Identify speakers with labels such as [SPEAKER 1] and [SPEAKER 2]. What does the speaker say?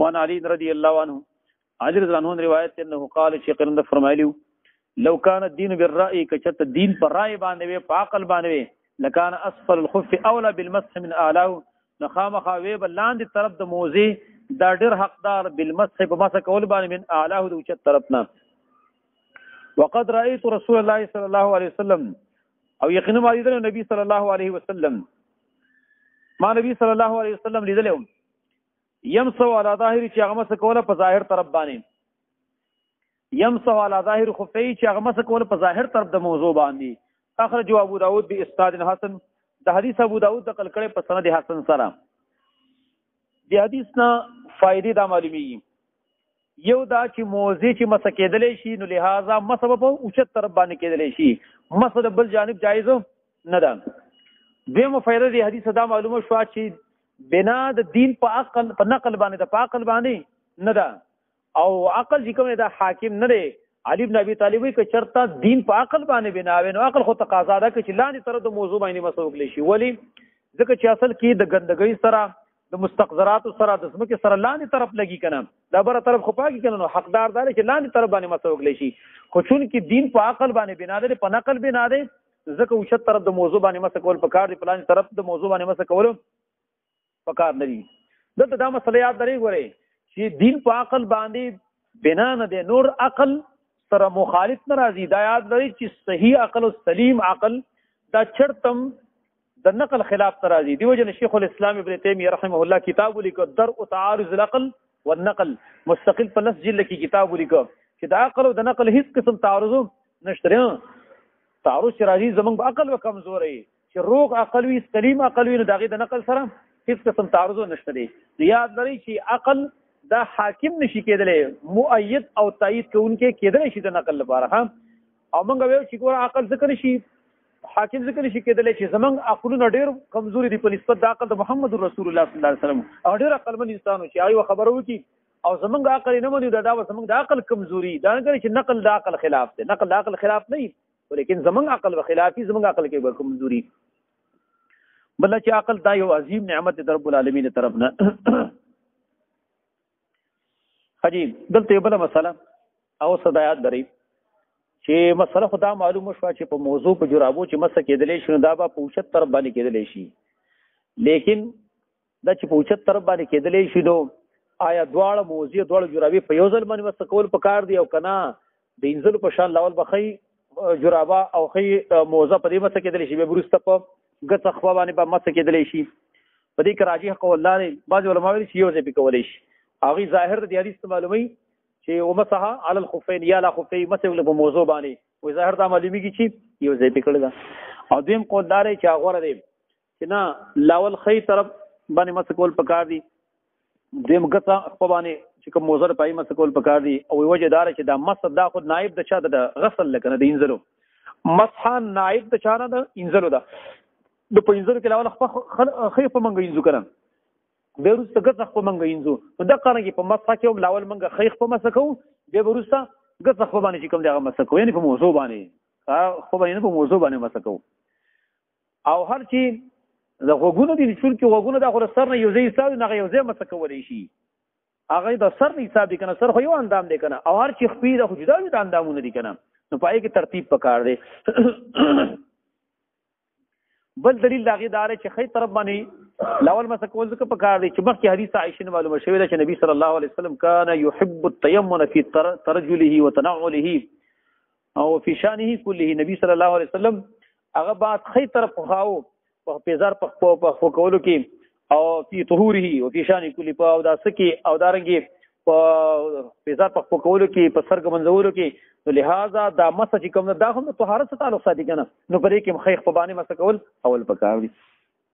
[SPEAKER 1] وان علی رضی الله عنه، علی رضی الله عنه روایت انه قال چې قرن فرمایلیو لو کان الدین بالرأی، کچت دین پر رأی باندې وي، په عقل باندې وي، لکان اسفل الخف اولا بالمسح من اعلاه، نخامخا وی بل لاندې طرف د موزه دا ډیر حقدار بالمسح په مسح کول باندې من اعلاه د اوچت طرف نه. وقد رأيت رسول الله صلی الله علیه وسلم، او یقینا ما لیدل نبی صلی الله علیه وسلم، ما نبی صلی الله علیه وسلم لیدل یمسو علی ظاهر چې هغه مسح کوله په ظاهر طرف باندې، یمسو علی ظاهر خفی چې هغه مسح کوله په ظاهر طرف د موضوع باندې. اخرج ابو داود باسناد حسن، د حدیث ابو داود نقل کړي په سند حسن سره. د حدیث نه فائدې دا معلومیږي، یو دا چې موضع چې مسح کېدلی شي نو لهذا مسح په اوچت طرف باندې کېدلی شي، مسح د بل جانب جایز نه ده. دویمه فائده د حدیث دا معلومه شوه چې بنا د دین په عقل په نقل باندې د په عقل باندې نه ده، او عقل چې کوم دا حاکم نه دی. علی بن ابي طالب وی که چرته دین په عقل باندې بنا وي نو عقل خو تقاضا ده چې لاندې طرف د موضوع باندې مسح وکړي شي. ولی ځکه چې اصل کې د ګندګۍ سره د مستقذرات سره د ځمکې سره لاندې طرف لګي کنه، دا بره طرف خو پاکي کنه، نو حقدار دار چې لاندې طرف باندې مسح وکړي شي. خو چون کې دین په عقل باندې بنا ده په نقل بنا ده، ځکه اوچت طرف د موضوع باندې مسح کول پکار دی، په لاندې طرف د موضوع باندې مسح کول پکار نه دی. دلته دا مسله یاد درې ګورئ چې دین په عقل باندې بنا نه دی، نور عقل سره مخالف نه راځي. دا یاد لرئ چې صحیح عقل او سلیم عقل دا چرتم د نقل خلاف نه راځي. دیو جن شیخ الاسلام ابن تیمیه رحمه الله کتاب ولیکو درء تعارض العقل والنقل، مستقل په لس جلد کې کتاب ولیکو چې د عقل او د نقل هیڅ قسم تعارض نشته. تعارض چې راځي زمونږ عقل و کمزوري، چې روغ عقل وي سلیم عقل وي نو د هغې د نقل سره هیڅ قسم تعارض نشته دی. یاد لرئ چې عقل دا حاکم نشي کېدلی، مؤید او تایید کوونکی کېدلی شي د نقل لپاره. ها، او موږ ویو چې ګوره عقل ځکه نشي حاکم ځکه نشي کېدلی چې زمونږ عقلونه ډېر کمزوري دي په نسبت د عقل د محمد رسول الله صلی الله علیه وسلم، او ډېر عقلمن انسان چې هغه خبره وکړي او زمونږ عقل نه مني، دا زمونږ د عقل کمزوري دا نه کوي چې نقل د عقل خلاف دی، نقل د عقل خلاف نه، ولیکن زمونږ عقل به خلافي، زمونږ عقل کې به کمزوري. بل چې عقل دا یو عظیم نعمت دی رب العالمین طرف نه. حجی دلته یو بله مسله او صدا یاد لرئ چې مسله خو دا معلومه شوه چې په موضوع په جرابو چې مسح کېدلی شي نو دا به په اوچت طرف باندې کېدلی شي، لیکن دا چې په اوچت طرف باندې کېدلی شي نو آیا دواړه موضوع دواړه جرابې په یو ځل باندې مسح کول پکار دي او که نه د انځلو په شان لاول به ښۍ جرابه او ښۍ موزه په دې مسح کېدلی شي، بیا وروسته په ګڅه خوا باندې به مسح کېدلی شي. په دې کې راجح قول دا دی، بعضې علما ویلي چې یو ځای پې کولی شي. هغوی ظاهر د دې حدیث ته معلوموي چې ومسح علی الخفین یا علی خفی، مسح وکړه په موضوع باندې، وایي ظاهر دا معلومیږي چې یو ځای پې کړې ده. او دویم قول دا دی چې هغه غوره دی چې نه لاول ښی طرف باندې مسح کول پکار دي، دویم ګڅه خپه باندې چې کوم موضوع ده په هغې مسح کول پکار دي. او وجه دا ده چې دا مسح دا خو نایب د چا ده، د غسل لکه نه د انځلو مسح نایب د چا نه ده، انځلو ده. د په انځلو کې لاول خپه ښی خپه مونږ انځو که نه، بیا وروسته ګڅه خپه مونږ انځو، نو دقه رنګې په مسح کې هم لاول مونږ ښی خپه مسح کوو، بیا به وروسته ګڅه خپه باندې چې کوم دی هغه مسح کوو، یعنې په موضوع باندې خپه باندې نه په موضوع باندې مسح کوو. او هر چې د غوږونو دي، چونکې غوږونه دا خو د سر نه یو ځای حساب دی، نو هغه یو ځای مسح کولی شي، هغه د سر نه حساب دی که نه، سر خو یو اندام دی که نه، او هر چې خپې دا خو جدا جدا اندامونه دي که نه، نو په هغې کې ترتیب پکار دی. بل دلیل د هغې دا دی چې ښی طرف باندې لاول مسح کول ځکه پکار دی چې مخکې حدیث عایشې نه معلومه شوې ده چې نبی صلی الله علیه وسلم کان یحب التیمن فی ترجله وتنعله او فی شانه کله. نبی صلی الله علیه وسلم هغه بعد ښی طرف خوښاوه په پیزار په خو کولو کې او فی طهوره او فی شانه کله په او داسې کې او دارنګې په پیزار په خو کولو کې په سر ګمنځولو کې. نو لہذا دا مسح چې کوم ده دا هم د طهارت سره تعلق ساتي که نه، نو په دې کې هم ښی خپه باندې مسح کول اول پکار دي.